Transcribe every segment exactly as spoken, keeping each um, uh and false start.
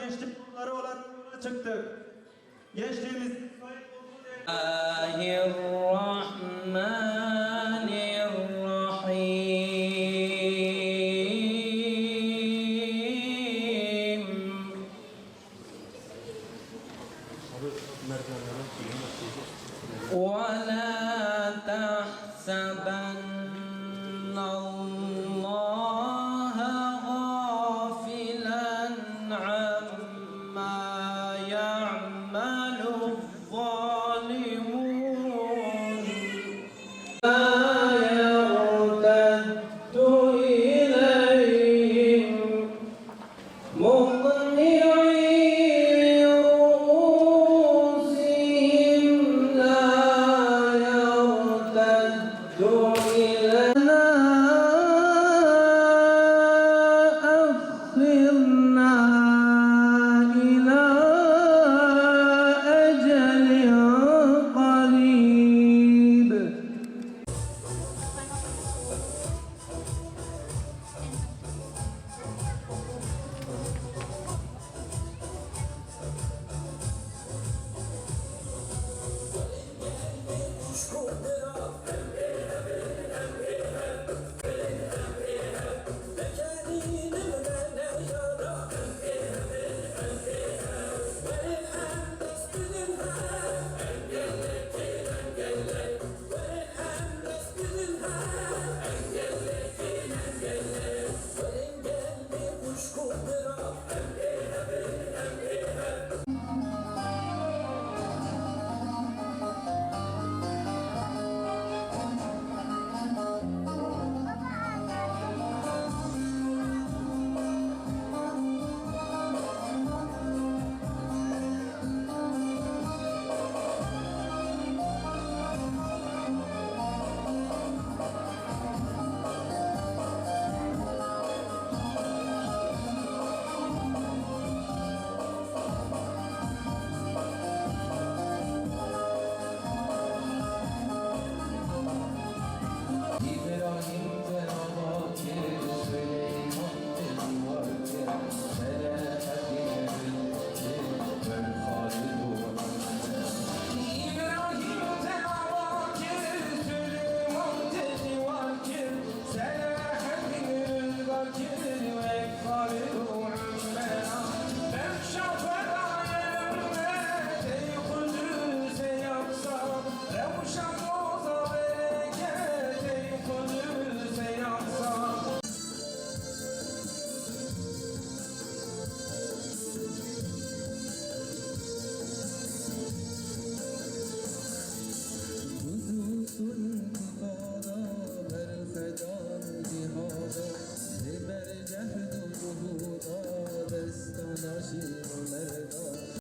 Gençlik kolları olarak yola çıktık. Gençliğimiz الله الرحمن الرحيم. ولا تحسبن الله غافلا عما يعمل الظالمون. لا يرتد إليهم مقنعي رؤوسهم لا يرتد إلينا أخرنا إلى أجل قريب.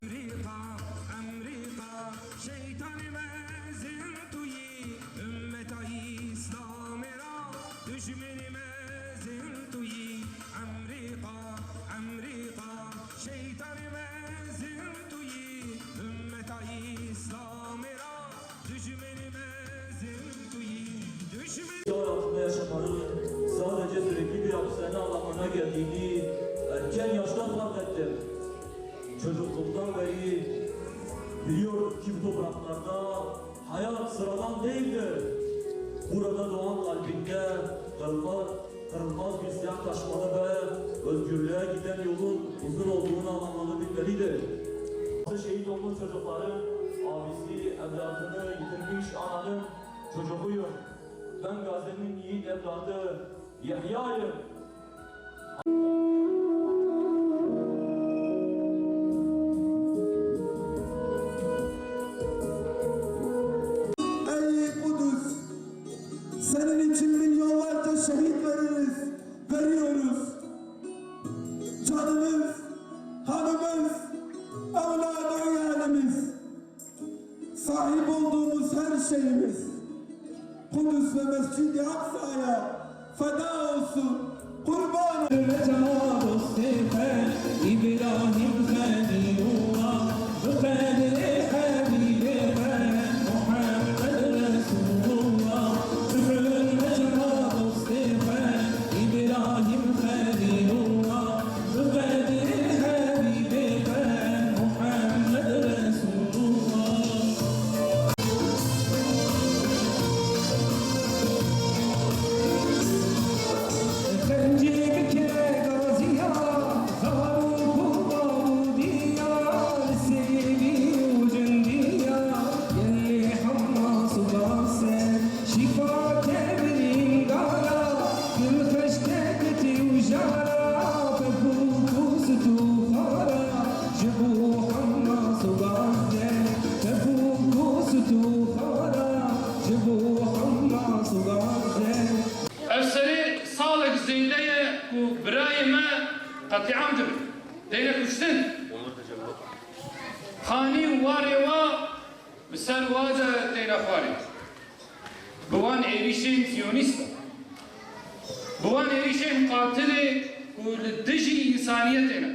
Emrîka, emrîka, şeytanî mezin tu yî, ummeta Îslamê ra, dijminî mezin tu yî. Emrîka, emrîka, şeytanî mezin tu yî, ummeta Îslamê ra, dijminî mezin tu yî, dijminî. Dar altında yaşamanın sadece sürekli bir hapishane anlamına geldiğini erken yaşta fark ettim. Çocukluktan beri biliyordum ki bu topraklarda hayat sıradan değildir. Burada doğan kalbinde kırılma-, kırılmaz bir siyah taşmalı ve özgürlüğe giden yolun uzun olduğunu anlamalı, bilmelidir. Şehit olmuş çocukların abisi, evladını yitirmiş ananın çocuğuyum. Ben Gazze'nin yiğit evladı Yahya'yım. Ey Kudüs, senin için milyonlarca şehit veririz, veriyoruz. Canımız, kanımız, evladı, iyalimiz. Sahip olduğumuz her şeyimiz Kudüs ve Mescid-i Aksa'ya feda olsun. Kurban. Dostê xwe Îbrahîm Xelîlullah, bi qedrê Hebîbê xwe Muhammed Resûlullah, bi hurmeta dostê xwe Îbrahîm Xelîlullah, bi qedrê Hebîbê kuştin. Xanî û warê wa bi ser wa de têne xwarê. Bi wan êrîşên ziyonîst e. Bi wan êrîşên qatilê ku li dijî însaniyetê ne.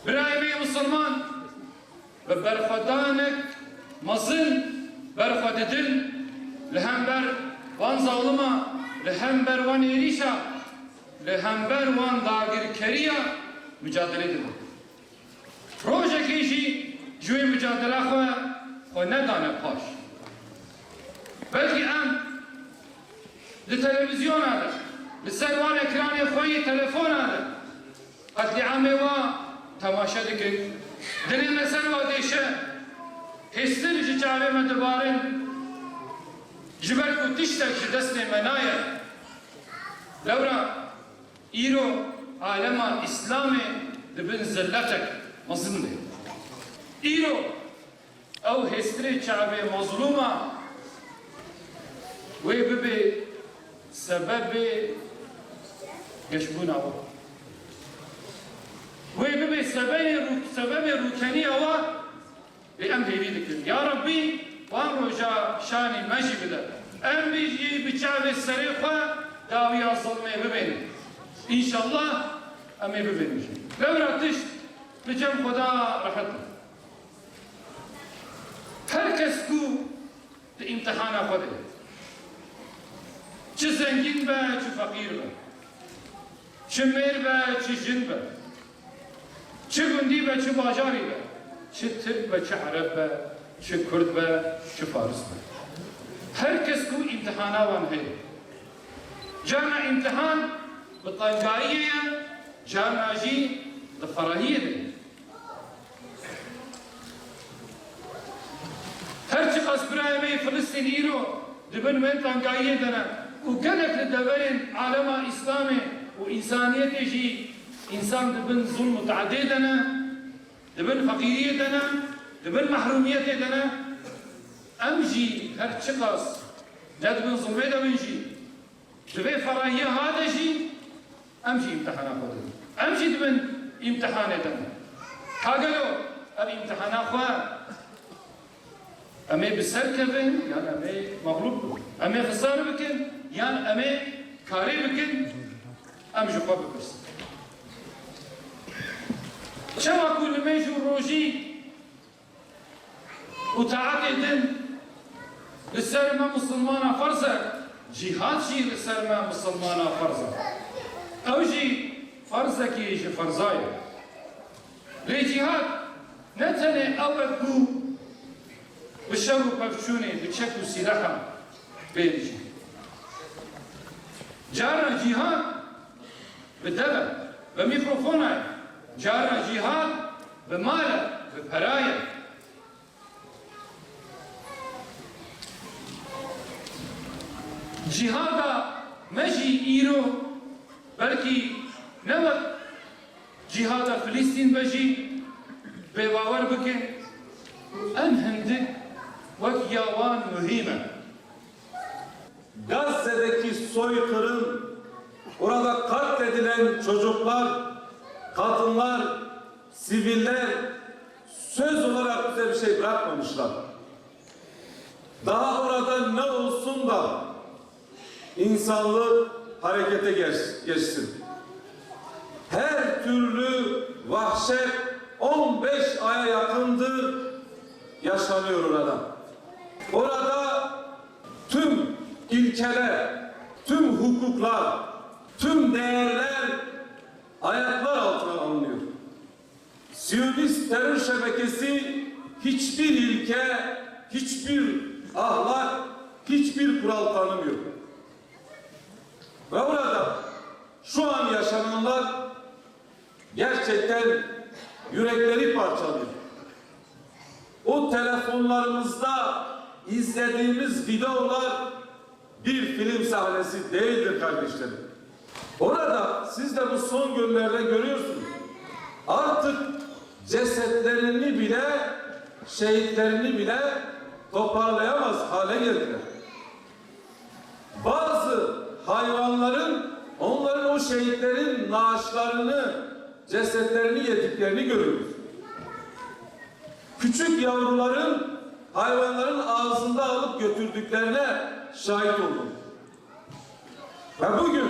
Birayê me yê misilman bi berxwedanek mezin berxwe didin, li hember wan zalima, li hember wan êrîşa, li hember wan dagirkeriya mucadelê dibin. Rojekê jî ji wê mucadela xwe, xwe nedane paş. Belkî em li televîzyona de, li ser wan ekranê xwe yê telefona de qetlîamê wa temaşe dikin. Dilê me ser wa dêşe, hêstir ji çavê me dibarin, ji ber ku tiştek ji destê me naye. Lewra îro alema Îslamê di bin ziletek mezin de. Îro ew hêstirê çavê mezlûma wê bibe sebebê geşbûna we. Wê bibe sebebê rû-, sebebê rûkeniya we. Lê em hêvî dikin. Ya Rebbî, wan roja şanî me jî bide. Em bî jî bi çavê serê xwe dawiya zilmê bibênin. Înşallah em ê bibênin jî. Lewra tişt li cem Xweda rehet e. Her kes ku di îmtihana xwe de ye. Çi zengîn be, çi feqîr be. Çi mêr be, çi jin be. Çi gundî be, çi bajarî be. Çi tirk be, çi ereb be, çi kurd be, çi faris be. Her kes ku îmtihana wan heye. Carna îmtihan bi tengayiyê ye, carna jî di ferahiyê de ye. Her çiqas birayê me yê Filistîn îro di bin wê tengayiyê de ne û gelek li deverên alema Îslamê û însaniyetê jî însan di bin zulm û teadê de ne, di bin feqîriyê de ne, di bin mehrûmiyetê de ne, em jî her çiqas ne di bin zulmê de bin jî, Di vê ferahiya ha de jî em jî îmtihana xwe didin. Em jî di bin îmtihanê de ne. Ka gelo ev îmtihana xwe em ê bi ser kevin yan em ê mexlûb bin? Em ê xisar bikin yan em ê karê bikin? Em ji xwe bipirsin. Çawa ku nimêj û rojî û taetê din li ser me misilmana ferz e, cîhad jî li ser me misilmana ferz e. Ew jî ferzekî ji ferza ye. Lê cîhad ne tenê ew e ku bi şer û pevçûnê, bi çek û sîleha bê dijî. Carna cîhad bi dev e, bi mîkrofona ye. Carna cîhad bi mal e, bi pera ye. Cîhada me jî îro belkî ne wek cîhada Filistîn be jî bêbawer bikin, em hindik wek ya wan muhîm e. Gazze'deki soykırım, orada katledilen çocuklar, kadınlar, siviller söz olarak bize bir şey bırakmamışlar. Daha orada ne olsun da insanlık harekete geç-, geçsin. Her türlü vahşet on beş aya yakındır yaşanıyor orada. Orada tüm ilkeler, tüm hukuklar, tüm değerler ayaklar altına alınıyor. Siyonist terör şebekesi hiçbir ilke, hiçbir ahlak, hiçbir kural tanımıyor. Ve burada şu an yaşananlar gerçekten yürekleri parçalıyor. O telefonlarımızda izlediğimiz videolar bir film sahnesi değildir kardeşlerim. Orada siz de bu son günlerde görüyorsunuz. Artık cesetlerini bile, şehitlerini bile toparlayamaz hale geldiler. Bazı hayvanların, onların o şehitlerin naaşlarını cesetlerini yediklerini görüyoruz. Küçük yavruların hayvanların ağzında alıp götürdüklerine şahit oldum. Ve bugün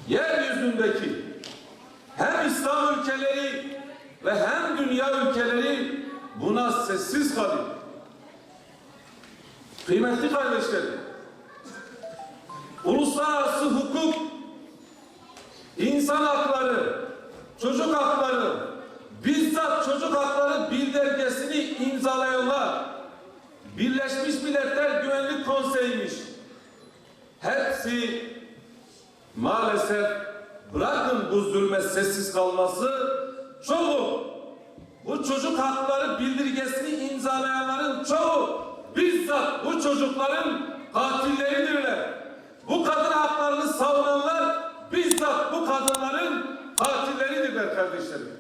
yeryüzündeki hem İslam ülkeleri ve hem dünya ülkeleri buna sessiz kalıyor. Kıymetli kardeşlerim, uluslararası hukuk, insan hakları, çocuk hakları, bizzat çocuk hakları bildirgesini imzalayanlar, Birleşmiş Milletler Güvenlik Konseyi'ymiş. Hepsi maalesef, bırakın bu zulme sessiz kalması, çoğu bu çocuk hakları bildirgesini imzalayanların çoğu bizzat bu çocukların katilleridirler. Bu kadın haklarını savunanlar bizzat bu kadınların katilleridirler kardeşlerim.